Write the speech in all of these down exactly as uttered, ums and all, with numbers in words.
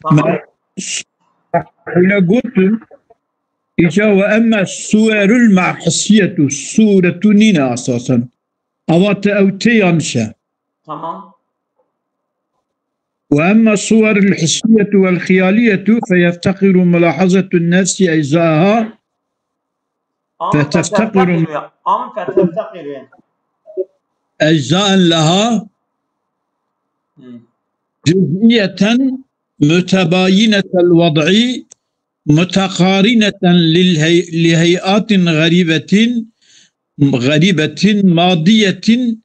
Tamam. Me, hûne gotin, îca ve emme suwerul ma hisiyetu, sûretu nîne esasen. Ava te ew tê yan şe. Tamam. Ve emme suwerul hisiyetu vel xiyaliyetu fe yefteqiru mulahazatun nefsi eczaha. Am Fe tefteqiru fetefteqiru ya. Am fetefteqiru ya. Eczaen leha. Hmm. Cüz'iyeten mütebayinetel vad'i müteqarineten lil hey-, li hey'atin garibetin, garibetin madiyetin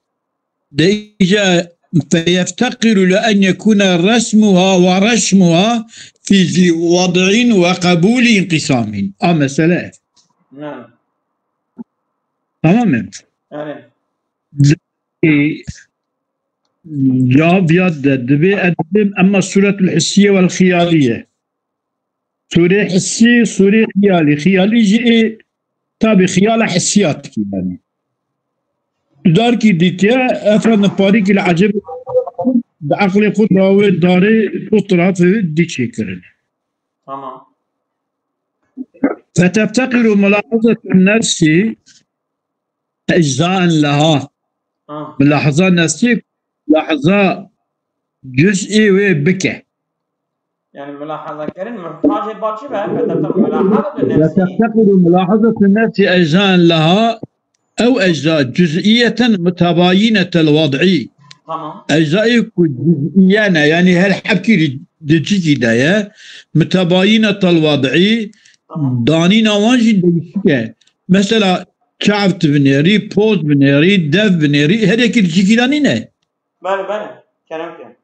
de îca feyefteqiru li en yekuna resmuha ve reşmuha fi zi vad'in ve qebûli inqisamin. A mesele. Yani. Tamam mı? Yani. E, ya viya de dibe edibim emma suretul hissiye vel xiyaliye. Sûrê hissî, sûrê xiyalî. Xiyalî jî ê, tabî xiyala hissiyat ki yani. Tu darkî dîtiye, efendim parîkî li ecêb di eqlê xwe de wê darê û tirafê wê dî çêkirin. Tamam. Fetefteqiru mulahazatun nefsi eczaen leha. Ha. Mulaheza nefsî, lahza cüz'î wê bike. Yani mulahaza kirin, muhtacê balçî be, fetefteqiru mulahazatun nefsî. Fetefteqiru mulahazatun nefsî eczaen leha, ew ecza cüz'iyeten mutabayinetel vad'i. Tamam. Eczayê ku cüz'iye ne, yani her hebkî di cîkî de ye, mutabayinetel vad'i, Tamam. danîna wan jî değişik e. Mesela çav tu binêrî, poz binêrî, dev binêrî, her yekî di cîkî de nîne. Bele, bele. Kerem ke.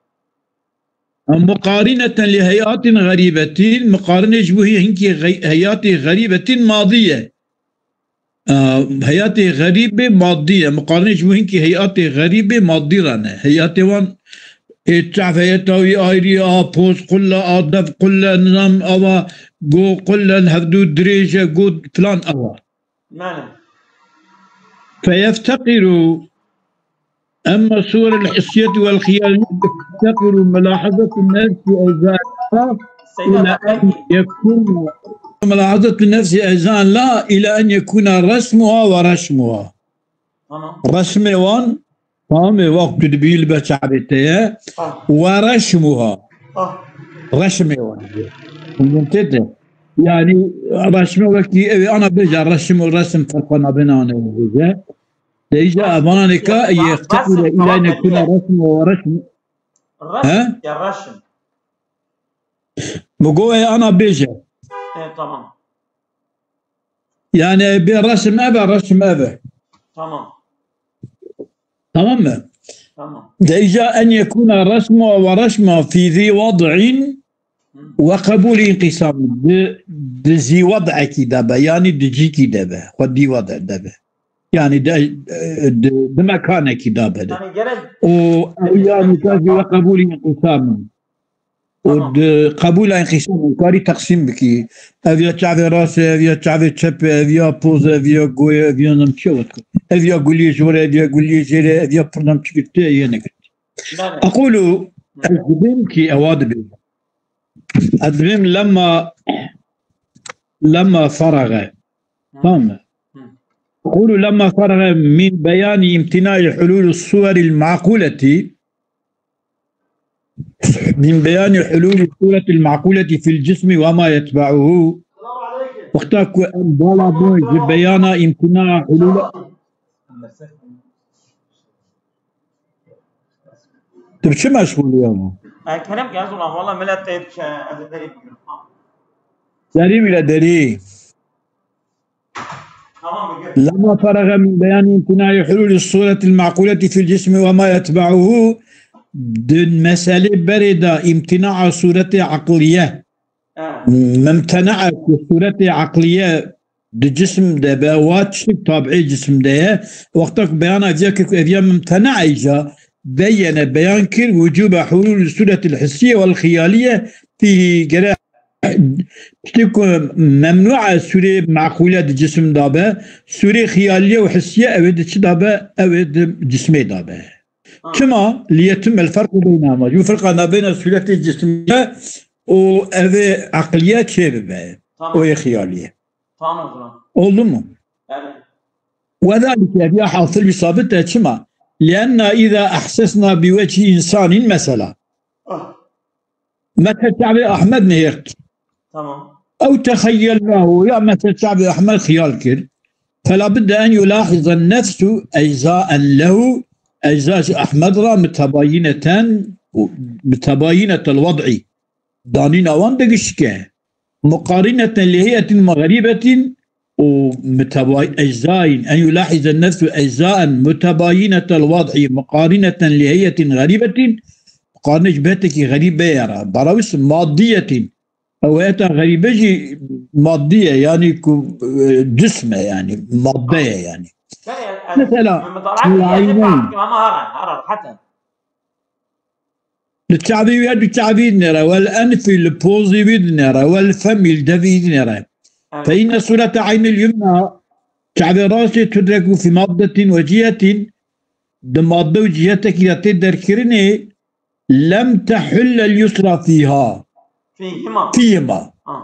Muqarîneten li heyatin xerîbetin, muqarîne ji bo hinkî xey-, heyatê xerîbetin madî ye. Ew, heyatê xerîbê madî ye, muqarîne ji bo hinkî heyatê xerîbê madî re ne. Heyatê wan ê çav heyeta wî ayrî ye, a poz qul e, a dev qul e, nizam ava go qul e, hevdû dirêj e, go filan ava. Mane. Feyefteqiru emma suwerul hissiyeti vel xiyaliyeti feyefteqiru mulahazatun nefsi eczaen leha Seyda ila en Zafer. yekuna mulahazatun nefsi eczaen leha ila en yekuna resmuha ve reşmuha. Tamam. Reşmê wan, tamam e, wek tu dibî li ber çavê te ye. Ah. Ve reşmuha. Ah. Reşmê wan. Hûn tê de. Yani reşmê wekî ew ê ana bêje reşm û reşm ferqa nabêne ana bêje. De îca evananê ka Reşm, yextequ reşm, ile tamam, îlayne kuna peki. reşm û reşm. Reşm He? ya reşm. Bi go ê ana bêje. E, tamam. Yani bê reşm eve, reşm eve. Tamam. Tamam mı? Tamam. De îca en yekuna resmu ve reşma fi zî vad'in Hı. ve qebûlî inqîsam. Di, di zî vad'ekî de be, yani di cîkî de be, xwe dî vad'e de be. Yani de, di, di mekanekî de be de. Yani gerek O ew yani ka zî ve qebûlî inqîsam. Û Tamam. di qebûla inqîsam karî teqsîm bikî. Ev ya çavê rast e, ev ya çavê çep e, ev ya poz e, ev ya go ye, ev ya nem çi wet. Ev ya guliyê ji wir e, ev ya guliyê jêr e, ev ya pir nem çi girtiye, ev ya negirtiye. Bele. Aqulu, Hı. ez dibêm ki ewa dibêm. Ez dibêm lemma, lemma feraxe. Hı. Tamam mı? Hı. Aqulu lemma feraxe min beyani imtinai hululu suweril maquleti من بيان حلول الصورة المعقولة في الجسم وما يتبعه. Wexta ku em bala bûn ji beyana îmtina hulûla. Tu bi çi meşxûl î ama? E, kerem ke ez ulan, valla millet tê diçe, ez ê derî bigirim. Derî bile derî. Tamam, bigir. لما فرغ من بيان امتناع حلول الصورة المعقولة في الجسم وما يتبعه, di meselê berê de îmtînaa sûretê eqliye, Ha. mimtenaa ku sûretê eqliye di cisim de be, wa tiştik tabiê cisim de ye, wexta ku beyana ev ya kir ku ev ya mimtena îca, beyyene beyan kir, wucûbe hulûl sûretil hissiye wel xiyaliye fîhî, gere tiştê ku memnû e sûrê meqûle di cisim de be, sûrê xiyaliye û hissiye ew ê di çi de be, ew ê di cismê de be. Ha. Çima? Liyetimel ferqu beynehuma. Ji ferqa nabêna sûretê cismiye û ev ê eqliye çê bibe. Tamam. O yê xiyalî ye. Tamam o zaman. Oldu mu? Evet. Ve zalike, ev ya hasil wî sabit e, çima? Lienna îza ehsesna bi wechî insanîn mesela. Ah. Mesela çavê Ahmed nihêrt. Tamam. Ew texeyyelnahu, ya mesela çavê Ahmed xiyal kir. Fela budde en yulahize nefsu eczaen lehu, ecza ji Ahmed ra mitebayineten, mitebayinetel wad'i. Danîna wan digişke. Muqarineten li heyetin xerîbetin û mutebay-, eczayin. En yulahize nefsu eczaen mutebayinetel wad'i muqarineten li heyetin xerîbetin. Muqarine ji behetekî xerîbe ye re. Barawis maddiyetin. Ew heyeta xerîbe jî maddi ye, yanî ku, e, cism e, yanî madde ye, yanî. Mesela, mutalaat, ama hara, hara, hata. Li çavî wî, her du çavî dinêre, wel enfî, li pozî wî dinêre, wel femî, li devî dinêre. Evet. Fe inne surete eynil yumna, çavê rastê tudreku fi maddetin ve cihetin, di madde û cihetekî de tê derkirinê, lem tehullel yusra fîha. Fîhima. Fîhima. Ha.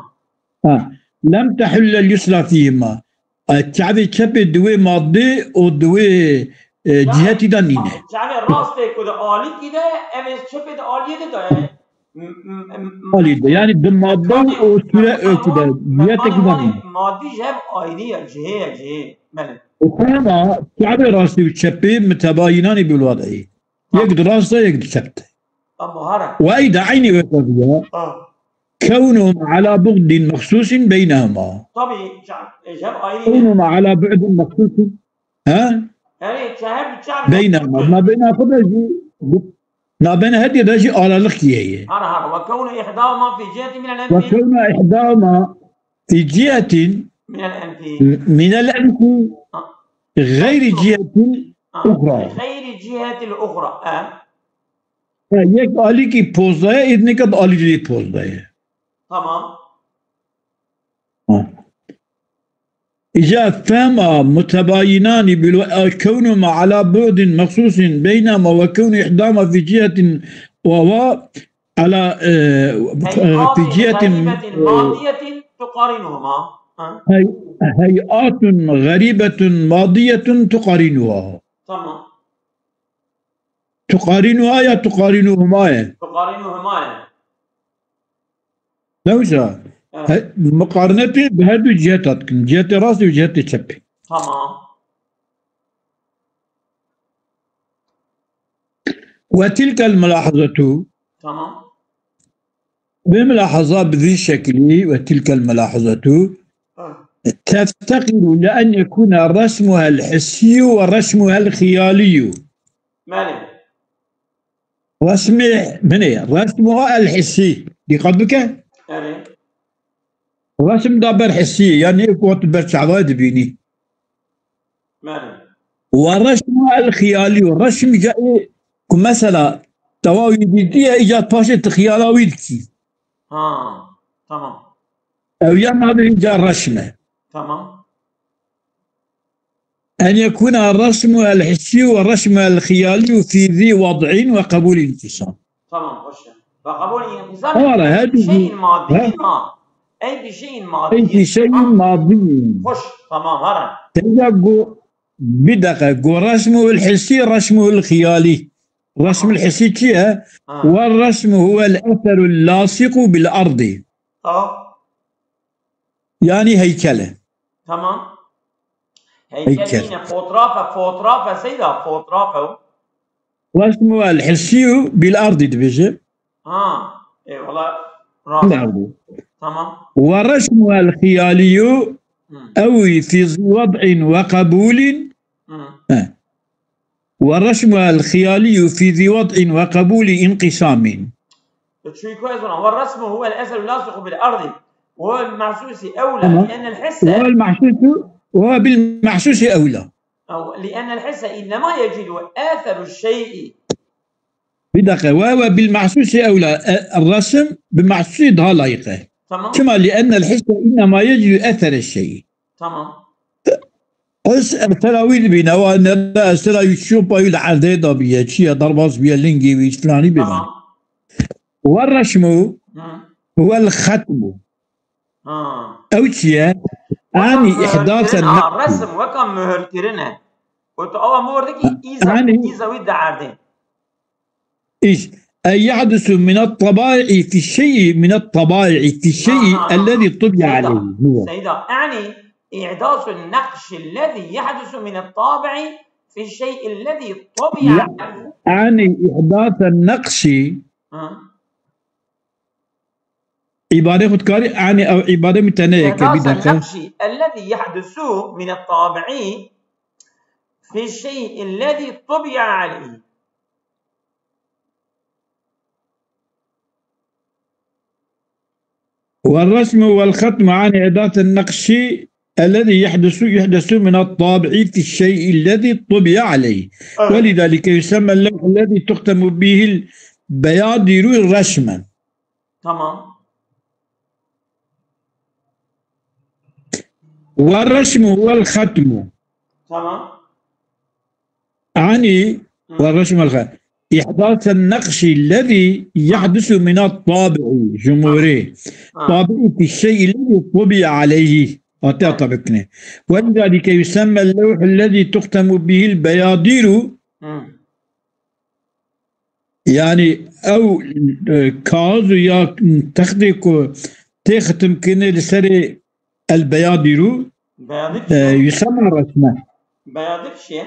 Ha. Lem tehullel yusra fîhima. E, çavê çepê di wê madde û di wê, e, cihetî de nîne. Çavê rastê ku di alîkî de, ev ê çepê di aliyê de de, yani, m-, m-, m-, alî de, yani di madde û sure ökü de, cihetekî de nîne. Madî ji hev ayrî ye, cihê ye, cihê. Belê. Û hema çavê rastî û çepê mitebayînanî bil wad'î. Yek di rast de, yek di çep de. Tamam, hara. Ve ey de eynî weke bûye. Ha. Kewnuhum ala bu'din mexsusin beynehuma. Tabii, ca-, e, cem ayrı. Kewnuhum ala bu'din mexsusin. Ha? Herê, çe-, her du çar. Beynehuma. Nabeyna xwe de jî, nabeyna her de jî aralık heye. Hara, hara. Ve kewnu ihdahuma fi ciheti minel enfi. Ve kewnu ihdahuma fi cihetin minel enfi. Minel enfi. Ha. Gayri cihetin ukhra. Gayri cihetil ukhra. E? Ha, yek alîkî poz de ye, êdineke di alîkî poz de ye. Tamam. Ha. Îca fehma mutebayinanî bil-, e, kewnuhuma ala bu'din mexsusin beynehuma ve kewnu ihdahuma fi cihetin ve huwa ala, e, e, fi cihetin, e, madiyetin tuqarinuhuma. Ha? Hey-, hey'atun garibetin madiyetun tuqarinuha. Tamam. Tuqarinuha ya tuqarinuhuma ye? Tuqarinuhuma ye. Ne wisa? Evet. He, muqarinetê bi her du ciheta dikin. Cihetê rastî û cihetê çepê. Tamam. Ve tilkel mulahazetu. Tamam. Vê mulahaza bi vî şekilî, ve tilkel mulahazetu, ha, tefteqiru li en yekuna resmuhel hissî ve resmuhel xiyalî. Belê. Resmê, binê, resmuha el hissî. Dîqet bike. Erê. Resm da ber hissî, yanî ku tu ber çavayê dibînî. Belê. Ve resmuha el xiyalî, resm ca ê ku mesela tewawî dîtiye, îca paşê tu xiyala wî dikî. Ha, tamam. Ew ya nabê îca resm e. Tamam. En yekuna resmuhel hissî ve resmuhel xiyalî fî zî wad'in ve qebûlî inqisam. Tamam, hoş. Ve qebûlî inqisam. Ara, her şeyin madî, ha? Ey bi şeyin madî. Ey bi şeyin madî. Hoş, tamam, hara. Teyda go, bir dakika, go resmuhel hissî, resmuhel xiyalî. Resmul hissî çi ye? Ha. Ve resmu huvel eserul lasiqu bil ardi. Tamam. Yanî heykel e. Tamam. Heykel. Heykel nîne, fotoğraf e, fotoğraf e, seyda, fotoğraf e o. Resmuhel hissî bil ardi dibêje. Ha, eyvallah. Rast. Bil ardi. Tamam. Ve resmuhel xiyalî. Hı. Ew fî zî wad'in ve qebûlîn. Hı. He. Ve resmuhel xiyalî fî zî wad'in ve qebûlî inqisâmîn. Çunkî ku ez vana, ve resmu huvel eseru lasiqu bil ardi. Ve huvel mahsusi evla, tamam, li'ennel hisse. Ve huvel mahsusu, ve huve bil mahsusi evla. Ew, li'ennel hisse innema yecidu eseru şey'i. Bir dakika, ve huve bil mahsusi evla. E, resim bi mahsusi daha layık e. Tamam. Çima? Li'ennel hisse innema yecidu esere şey'i. Tamam. Ez esera wî dibîne, wa nebe esera wî çiyo payî li erdê de biye, çiye derbas biye, lingê wî, filanî bê. Tamam. Ve reşmu, hı, هو الختم. Ha. Ew çi ye? Weka Anî mühürkirin, ihdasa ha, naqşî. Resim weka mühürkirin e. Û tu awa mor dikî, îza, Anî îza wî dierdê. Îş. E yahdusu min at-tabai'i fi şey'i, min at-tabai'i fi şey'i Ha, ha, ha. ellezî tubi'a Seyda, aleyhi. Huwa. Seyda, yani ihdasu naqşi ellezî yahdusu min at-tabi'i fi şey'i ellezî tubi'a Ya, aleyhi. Anî ihdasa naqşî. Ha. Îbare xwe dikarî, anî ew îbare min tenê yeke, bir dakika. النقش الذي يحدث من الطابع في الشيء الذي طبع عليه. والرسم والختم عن إحداث النقش الذي يحدث، يحدث من الطابع في الشيء الذي طبع عليه. Evet. ولذلك يسمى اللوح الذي تختم به البيادر رشما. Tamam. والرشم هو الختم. Tamam. عن Hı. والرشم الخ-، إحداث النقش الذي يحدث من الطابع، جمهوري. Ha. طابع في الشيء الذي طبع عليه. Hatta Ha. tabi kine. ولذلك يسمى اللوح الذي تختم به البيادر. Hı. Yani ew, e, kaxizû ya textê ku tê xitimkirinê li serê el beyadîrû, Beyadir e, çi ye? Yusemma resme. Beyadir çi ye?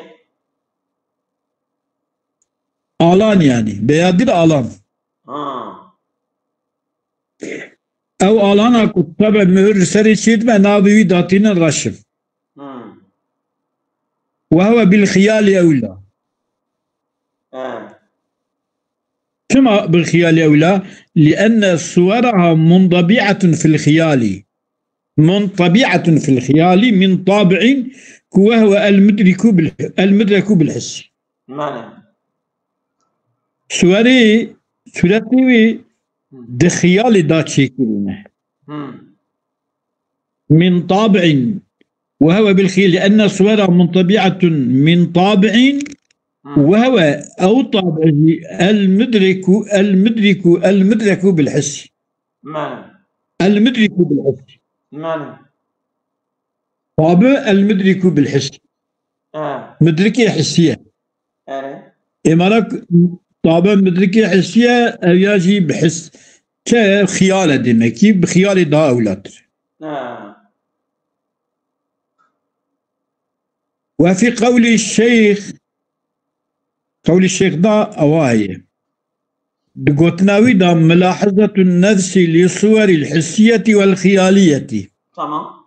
Alan yani. Beyadîr alan. Ha. Ew alana ku tebe muhur li serê çêdibe, navê wî datînin reşim. Hmm. Ve huve bil xiyalî ewla. He. Çima bil xiyalî ewla? Li enne suweraha muntabi'atun fil xiyalî. Muntabi'atun fil xiyalî min tabi'in ku ve huve el mudriku bil, el mudreku bil his. Mane. Suwerê, suretê wê di xiyalê de çêkirîne. Hmm. Min tabi'in. Ve huve bil xiyal, li enne suwera muntabi'atun min tabi'in. Hmm. Ve huve ew tabi' jî el mudriku, el mudriku, el mudreku bil his. Mane. El mudriku bil his. Mane. Tabi el mudriku bil his. Ha. Mudrikê hisiye. Erê. Ê mala k-, tabi mudrikê hisiye, ev ya jî bi his. Çi xiyal e demekî, bi xiyalê daha ewlatir. Ha. Ve fî qewlî şeyx, qewlî şeyx da ewa heye. Di gotina wî de, mulahezetun nefsî li suwerî l hissiyetî wel xiyaliyetî. Tamam.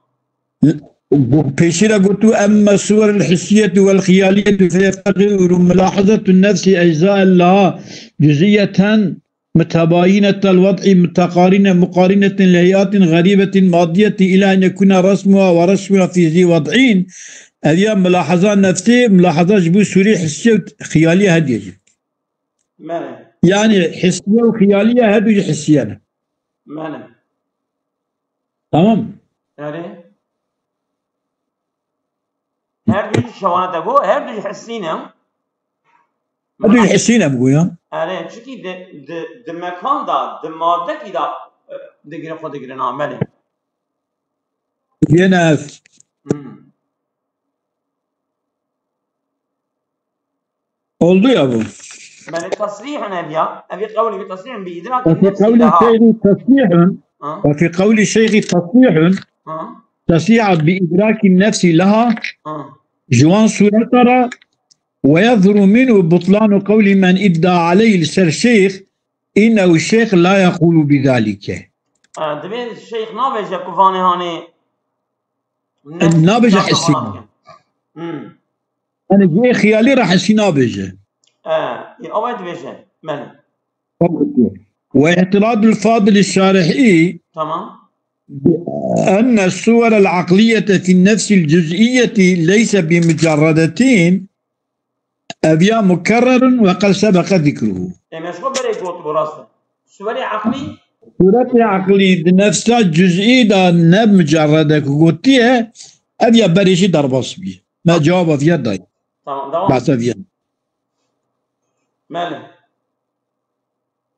Gu-, pêşî re gotu, emme suwer l hissiyetî wel xiyaliyetî fe yefteqiru mulahezetun nefsî eczaen laha cuziyeten mutabayinete l wad'i mutaqarine muqarineten li heyatin xeribetin madiyeti ila en yekuna resmuha ve reşmuha fî zî wad'in. Ev ya mulaheza nefsê, mulaheza ji bo sûrê hissiye û xiyaliye hediye jî. Mene. Yani hissiye û xiyaliye her du jî hissiye ne. Mene. Tamam. Erê. Her du jî şewana te got, her du jî hissî ne. Her du jî hissî ne bigo ya. Erê, çikî di, di, di mekan da, di madekî da, e, digire xwe digire na, belê. Yene ev. Hmm. Oldu ya bu. Belê, tesrîhun ev ya. Ev yê qewlî bi tesrîhun bi îdrakî Ve fi nefsî qewlî daha. Şeyhî tesrîhun. Ha? Ve fi qewlî şeyhî tesrîhun. Ha? Tesrîha bi îdrakî nefsî laha. Ha? Ji wan sûreta re. Ve yezhuru minhu butlanu qewlî men idda aleyh li ser şeyh. Înnehu şeyh la yekulu bi zalike. Ha, divê şeyh nabêje ku vanê hanê nefs Nabêje nefs hissî. Hmm. Yani cihê xiyalî re hissî nabêje. E, e, ew ê dibêje. Belê. Ve îtiradul Fadil Şarihî Tamam. bi enne suwer el aqliyete fi nefsil cüz'iyeti leyse bi mucerredetin. Ev ya mukerrerun ve qed sebeqe zikruhu. Ê me ji xwe berê got, bu rast e. Suwerê eqlî. Suretê eqlî di nefsa cüz'î de ne mucerrede ku gotiye, ev ya berê jî derbas bî. Me cewaba viya dayî. Tamam, devam. Behsa viya. Mele.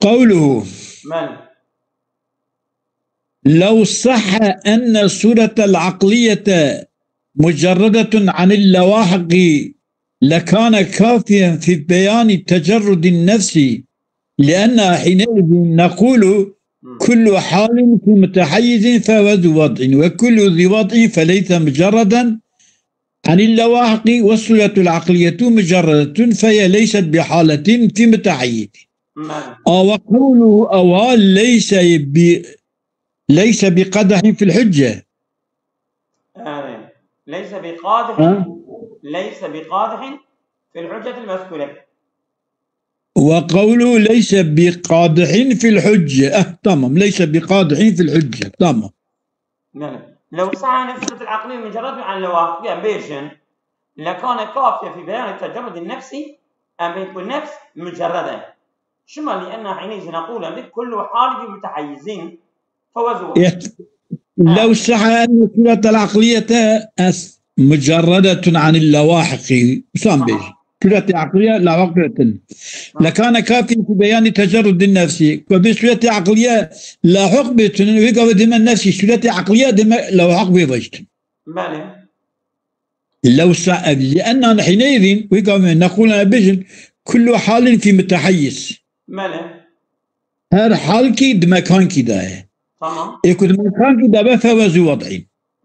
Qewluhu. Mele. لو صح أن الصورة العقلية مجردة عن اللواحق لكان كافيا في بيان تجرد النفس، لأن حينئذ نقول كل حال في متحيز فهو ذو وضع، وكل ذي وضع فليس مجردا عن اللواحق، والصورة العقلية مجردة فهي ليست بحالة في متحيز. Bəli. أو قوله أو ليس ب ليس بقادح في الحجة. Bəli. ليس بقادح Ha? ليس بقادح في الحجة المذكورة. وقوله ليس بقادح في الحجة. Ah, tamam. ليس بقادح في الحجة. Tamam. Bəli. لو صح أن الصورة العقلية مجرد عن اللواحق بيجن لكان كافيا في بيان تجرد النفس أم بين كل نفس مجردة. شما لأن حينئذ نقول عندك كل حال في متحيز فهو ذو وضع. يت- لو صح أن الصورة العقلية أس- مجردة عن اللواحق. Wisa bêjin. Sûretê aqliye lawaq bêtin. لكان كافيا في بيان تجرد النفس. Ku bê sûretê aqliye lawaq bêtin, wê gavê dême nefsî, sûretê aqliye dême lawaq bê vajtin. Bəli. لو صح، لأن حينئذ, wê gavê نقول, em bêjin, كل حال في متحيز. Bəli. Her halkî di mekankî de ye. Tamam. Ê ku di mekankî de be فهو ذو وضع.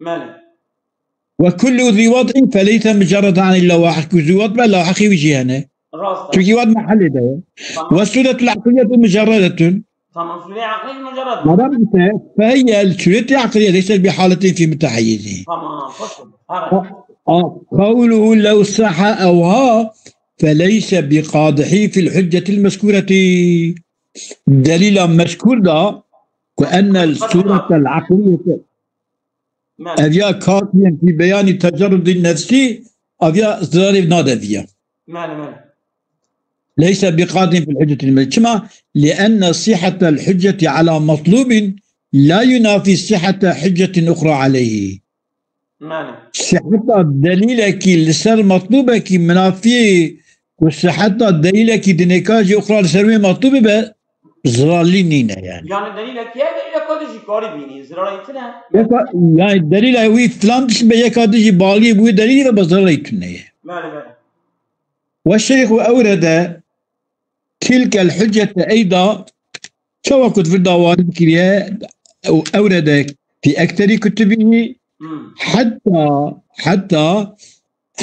Bəli. وكل ذي وضع فليس مجردا عن اللواحق. Ku ذو وضع be, lawaqê wî jî hene. Rast e. Çünkü wad mehellê de ye. Tamam. والصورة العقلية مجردة. Tamam. Sûre aqlî mucerred. Madem ise فهي الصورة العقلية ليست بحالة في متحيز. Tamam. Hoş oldu. A- Harika. a- قوله لو صح أو ها فليس بقادح في الحجة المذكورة. Delîla mezkûr da ku أن الصورة العقلية Bəli. ev ya كافيا في بيان تجرد النفس, ev ya zirarê nade viya. Bəli, bəli. ليس بقادح في الحجة المذكورة. Çima? لأن صحة الحجة على مطلوب لا ينافي صحة حجة أخرى عليه. Bəli. Siheta delîlekî li ser metlûbekî minafiyê ku siheta delîlekî dinêka jî uxra li ser wê metlûbê be, zirarlî nîne yani. Yani delîlekî ye, delîleka dijî karî bînî. Zirarê tune. Yeka, yani delîla wî filan dişt be, yeka dijî baliyê bi wî delîlî ve be, zirarê tune ye. Bəli, bəli. والشيخ أورد تلك الحجة أيضا, çawa ku di vir de warid kiriye, أورد في أكثر كتبه Hmm. حتى، حتى،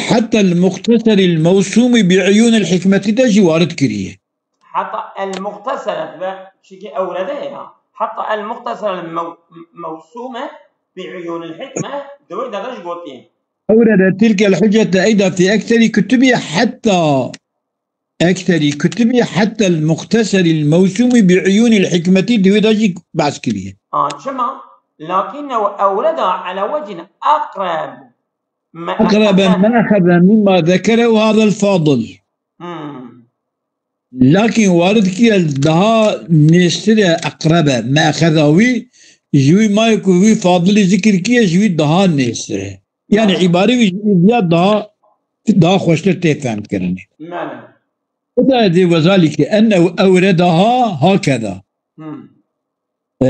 حتى المختصر الموسوم بعيون الحكمة de jî warid kiriye. Hatta el-Muhtasere ve şiki evrede ya. Hatta el-Muhtasere el-mev-, mevsume bi uyunil hikme, dewey de de ji gotiye. أورد تلك الحجة أيضا في أكثر كتبه حتى، أكثر كتبه حتى المختصر الموسوم بعيون الحكمة, di wê de jî behs kiriye. Aa, çima? Lakinnehu evreda ala vecin akreb. Me أقرب ما أخذ مما ذكره هذا الفاضل. Hmm. Lakin warid kiriye daha nêztir e, eqrebe, me exeza wî, ji wî mayê ku wî fadilî zikir kiriye, ji wî daha nêztir e. Yani îbarê wî ji vî ya daha, daha xweştir tê fehm kirinê. Mele. O da dê وذلك أنه أوردها هكذا. Hmm. Ee,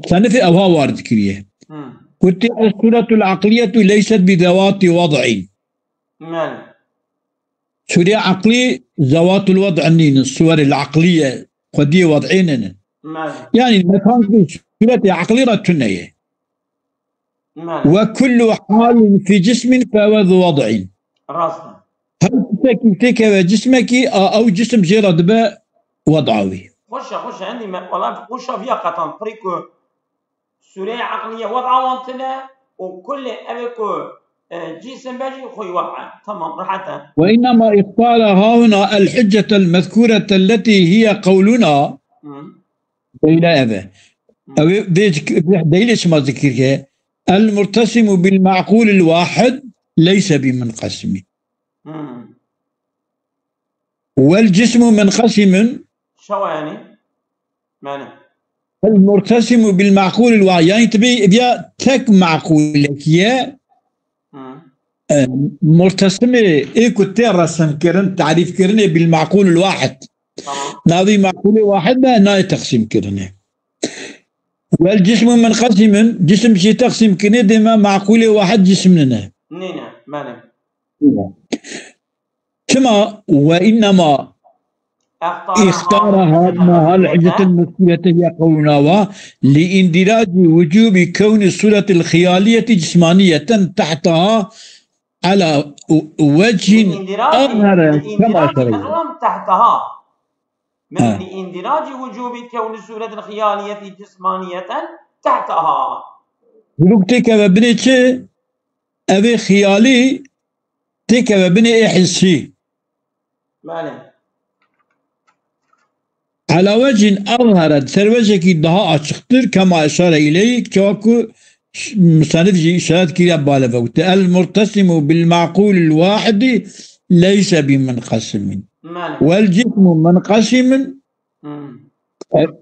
senifê ewha warid kiriye. Hmm. Kutî الصورة العقلية ليست بذوات وضع. Mele. Sûrê eqlî zewatul wed' nînin, suwerê eqlî ye, xwediyê wed'ê nînin. Mele. Yani mekan sûretê eqlî re tune ye. Mele. Ve kullu halin fi cismin fe huve zu wed'in. Rast e. Her tiştekî têkeve cismekî, a, ew cisim jê re dibe wed'a wî. Xweş e, xweş e. Endî me, wala xweş e viya qetan. Pirî ku sûreyê eqlî ye wed'a wan tune û kulê ev ê ku, e, cîsim be jî xwî wed'a. Tamam, rehet e. Ve innema ihtara hahuna el hüccetel mezkûrete lletî hiye qewluna. Hı. Beyle eve. Ew ê vê zik-, vê delîlê çima zikir ke? El murtesimu bil ma'qulil wahid leyse bi munqesimi. Hı. Wel cismu munqesimun. Şewa yani? Mele. El murtesimu bil ma'qulil wahid. Yani tabi ya tek ma'qulek ye. Hı. E, murtesimê ê ku tê resim kirin, tarîf kirinê bil ma'qulil wahid. Tamam. Navî ma'qulê wahid be, nayê teqsîm kirinê. Wel cismu munqasimun, cism jî teqsîm kirinê dê me meqûlê wahid cism nine. Nîne, belê. Çima? Ve innema اختارها اختارها مع العلة المذكورة هي قولنا و لإندراج وجوب كون الصورة الخيالية جسمانية تحتها على وجه لإندراج أظهر كما لإندراج سرينا. تحتها من ها. لإندراج وجوب كون الصورة الخيالية جسمانية تحتها. Dibûk têkeve binê çi? Evê xiyalî têkeve binê ê hissî. Belê. Ala wecin azheret, ser wecekî daha açıktır, kema eşare ileyh, çawa ku ş-, musanif jî işaret kiriye bale ve gote, el murtesimu bil maqulil wahidi leyse bi munqasimin. Belê. Wel cismu munqasimin. Hmm.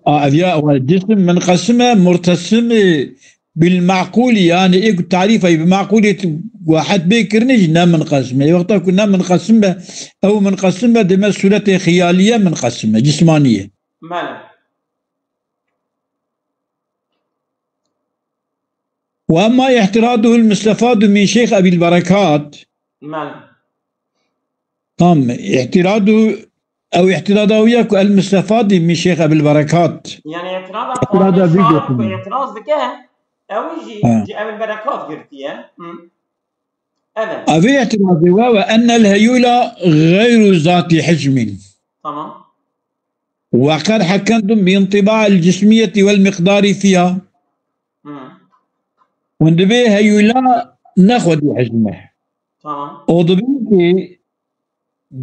A, ev ya, ew cism munqasim e, murtesim e, bil maqûlî, yani ê ku tarîfayî bi maqûlî tu wahet bê kirinê jî ne munqasim e. Ê wexta ku ne munqasim be, ew munqasim be, deme sûretê xiyalî ye, munqasim e, cismanî ye. Belê. Ve emma îhtiraduhul mustefadu min Şeyh Ebil Berekat. Belê. Tam, îhtiradu, ew îhtirada wî ye ku el mustefadi min Şeyh Ebil Berekat. Yani îhtirada Îhtirada Fatih vî Şahid gotin. Ku îhtiraz dike, ew jî Ha. ji Ebil Berekat girtiye. Hı. Evet. Ev îhtirazê we ve ennel heyula gayru zati hicmin. Tamam. Ve qed hekemtum bi intiba'il cismiyeti vel miqdari fiha. Hı. Hûn dibê heyula ne xwedî hicm e. Tamam. O dibê ki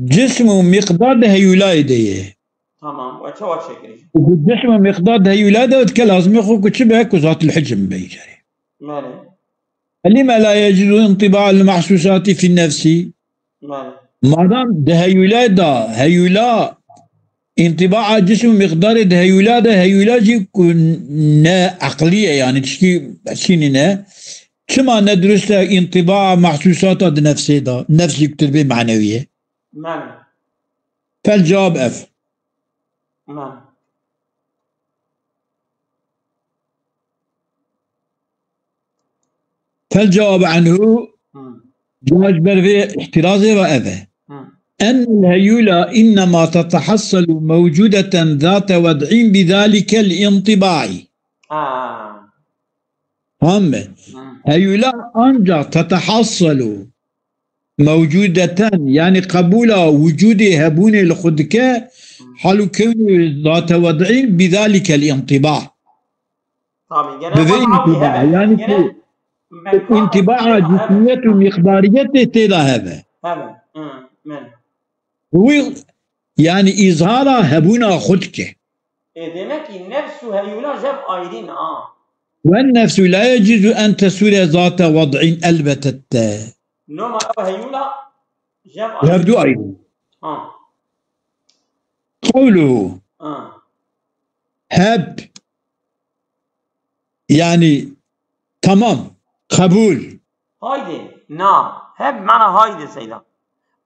cism û miqdar di heyulayê de ye. Tamam. Ve çawa çêkirî? Ku cism û miqdar di heyula de dike lazimê xwe ku çi be, ku zatil hicm be îcarê. Belê. Lima la yecuzu intiba'ul mahsusati fi nefsi. Belê. Madem di heyula de, heyula, intibaa cism û miqdarê di heyula de, heyula jî ku ne eqlî ye, yani tiştî çînî ne. Çima ne dirust e intibaa mahsusata di nefsê de, nefs jî ku tu dibê manewî ye? Belê. Fel cevab ev. Belê. Fel cevab anhu, Hı. cevab ji ber vê îhtirazê ve ev e. Hı. Ennel heyula innema tetehassalu mewcudeten zate wed'in bi zalikel intibai. Ha. Tamam mı? Hı. Heyula ancak tetehassalu mewcudeten, yani qebûla wicûdê hebûnê li xwe dike, hal û kewnê zate wed'î bi zalikel intiba. Tabii, gene Bi vê bak abi intiba, hebe. Yani Gene ku mekana intibaa hebe. Cismiyet û miqdariyetê tê de hebe. Hebe. Hı, men. Wî, yani îzhara hebûna xwe dike. E, demek ki nefs û heyula jev ayrî ne, ha. Ve nefsu la yecizu en tesure zate wed'in elbetette. Noma ev heyula jev ayrî. Her du ayrı. Ha. Qawluhu. Ha. Heb. Yani tamam. Kabul. Haydi. Na. Heb mana haydi Seyda.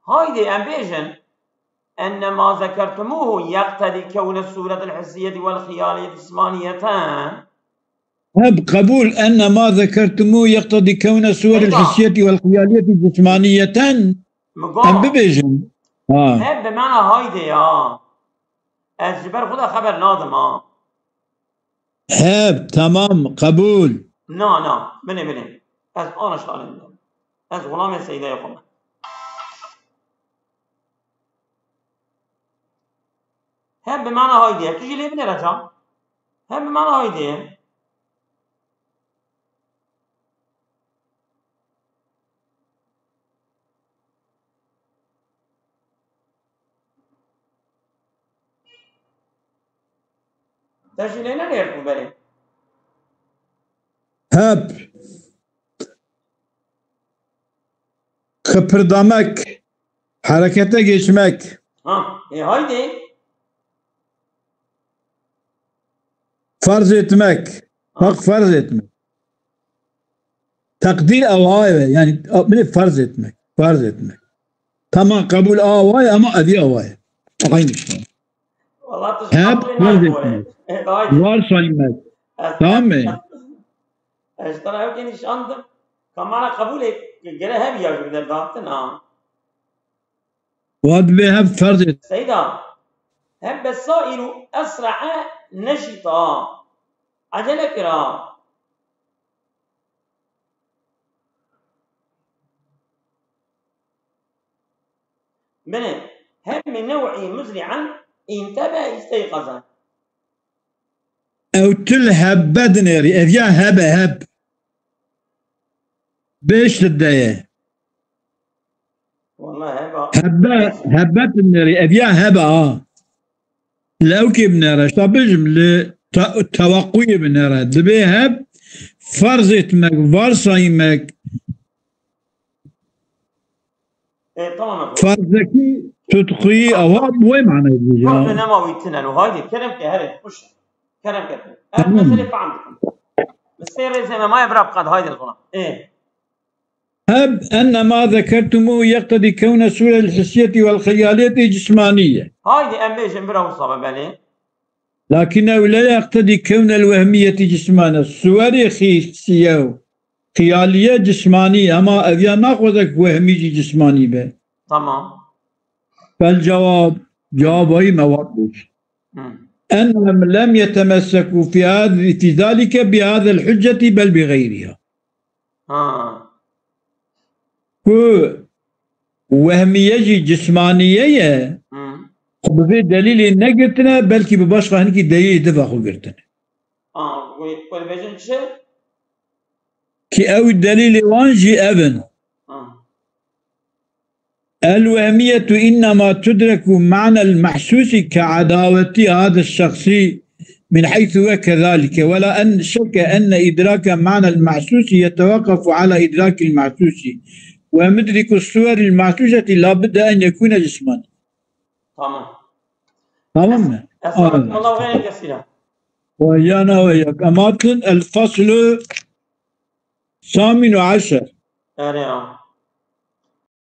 Haydi em bêjin. Enne ma zekertumuhu yeqtedî kewne sûretil hissiyeti vel xiyaliyeti cismaniyeten. Heb, qebûl, enne ma zekertumuhu yeqtedî kewne suweril Eyvah. Hissiyeti vel xiyaliyeti cismaniyeten. Min got. Em bibêjin. Ha. Heb bi mana haydi ya. Ez ji ber xwe de xeber nadim ha. Heb, tamam, qebûl. Na, na, binê, binê. Ez ana şalê min. Ez xulamê Seydayê xwe me. Hem bi mana haydi ye. Tu jî lê binêre can. Hem bi mana haydi ye. Te jî lê nenêrt bû berê. Hep. Kıpırdamak. Harekete geçmek. Ha, e, haydi. Farz etmek. Bak, farz etmek. Takdir ew ha ye, yani, bile farz etmek. Farz etmek. Tamam, kabul ew ha ye ama ev ew ha ye. Aynı şey. Hep farz etmek. Varsaymak. Tamam mı? Ez tana yok nişandım. Kamera kabul et. Gele hem ya bir de dağıttın ha. Wa dibê heb ferzê. Seyda, hem besairu esra'a neşita. Acele kira. Bine, hem min nev'i muzri'an intebe isteykaza. Ew til hebbe dinêrî. Ev ya hebe heb. Bê şidde ye. Wala heba. Hebbe, hebbe dinêrî. Ev ya hebe ha. Li ewkê binêre. Şta bijim li te-, tewakkuyê binêre. Dibê heb ferz etmek, varsaymak. E, tamam efendim. Farzekî, tutkuyu, ewa bu manayı diyor. Yok, önema wî tine lo. Haydi, kerem ke, herê, hoş. Kerem ke. Ev Tamam. Mesele fahm dikim. Mesele rêzê me maye bira bqad, haydi, xona. E. Heb enne ma zekertumu yeqtedi kevne sure el hissiyeti vel xeyaliyeti cismaniye. Haydi, em bêjin bira wisa be, belê. Lakin ew la yeqtedi kevne el wehmiyeti cismane. Suwerê hissiye û xiyaliye cismanî, hema ev ya naxwaze ku wehmî jî cismanî be. Tamam. Fel cevab, cevabê me wat bû. Hı. Ennem lem yetemesseku fi hadi, fi zalike bi hadel hücceti bel bi gayriha. Ha. Ku wehmiye jî cismaniye ye, Hı. Bi vê delîlê negirtine, belkî bi başqa hinekî delîlê di ve xwe girtine. Ha, wê, wê dibêjin çi? Ki ew delîlê wan jî ev in. Ha. الوهمية إنما تدرك معنى المحسوس كعداوة هذا الشخص من حيث هو كذلك، ولا أن شك أن إدراك معنى المحسوس يتوقف على إدراك المحسوس، ومدرك الصور المحسوسة لا بد أن يكون جسمانيا. Tamam. Tamam mı? Estağfirullah ve kesira. ويانا وياك. أماتن الفصل الثامن عشر. Erê, ha.